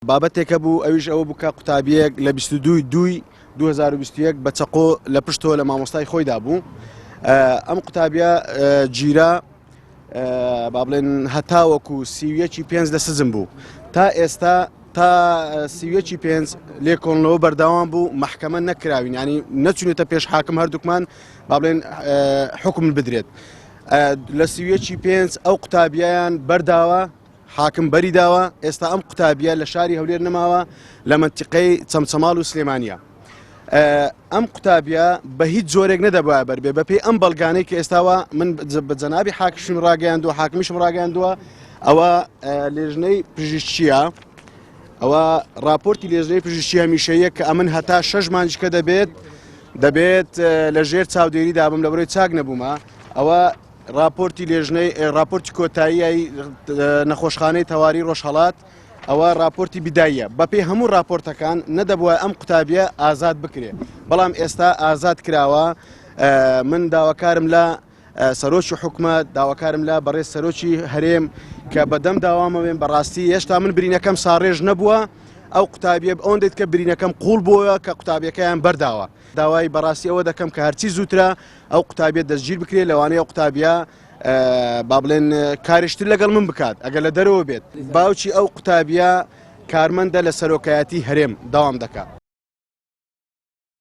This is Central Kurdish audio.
بابەتێک هەبوو ئەویش ئەوە بوو کە قوتابیەک لە 22 دووی 2021 بە چەقۆ لە پشتەوە لە مامۆستای خۆیدا بوو ئەم قوتابیە گیرا با بڵێن هەتاوەکو سیویەکی پێنج لە سزم بوو تا ئێستا تا سیویەکی پێنج لێکۆڵنەوە بەردەوام بوو محکەمە نەکراوین ینی نەچونێتە پێش حاکم هەردووکمان با بڵێن حکم بدرێت لە سیویەکی پێنج ئەو قوتابیان بەرداوە حاکم بەری داوە، ئێستا ئەم قوتابیە لە شاری هەولێر نەماوە لە مەنتیقەی چەمچەماڵ و سلێمانیە. ئەم قوتابیە بە هیچ جۆرێک نەدەبایە بەربێ بەپێی ئەم بەڵگانەی کە ئێستاوە من بە جەنابی حاکشم ڕاگەیاندووە حاکمیشم ڕاگەیاندووە ئەوە لێژنەی پزیشکیە ئەوە راپۆرتی لێژنەی پزیشکی هەمیشەیە کە ئەمن هەتا شەش مانجکە دەبێت دەبێت لە ژێر چاودێری دابم لە بەرەی چاک نەبوومە ئەوە ڕاپۆرتی لێژنەی ڕاپۆرتی کۆتایی نەخۆشخانەی تەواری ڕۆژهەڵات ئەوە ڕاپۆرتی بداییە بەپێی هەموو ڕاپۆرتەکان نەدەبووە ئەم قوتابیە ئازاد بکرێ بەڵام ئێستا ئازاد کراوە من داواکارم لە سەرۆکی حکومەت داواکارم لە بەڕێز سەرۆکی هەرێم کە بەدەم داوامەوێن بەڕاستی هێشتا من برینەکەم ساڕێژ نەبووە ئەو قوتابیە ئەوەندێت کە برینەکەم قوڵ بووە کە قوتابیەکەیان بەرداوە داوای بەڕاستی ئەوە دەکەم کە هەرچی زووترە ئەو قوتابیە دەستگیر بکرێت لەوانەیە ئەو قوتابیە با بڵێن کارشتر لەگەڵ من بکات ئەگەر لە دەرەوە بێت باوکی ئەو قوتابیە کارمەندە لە سەرۆکایەتی هەرێم داوام دەکات.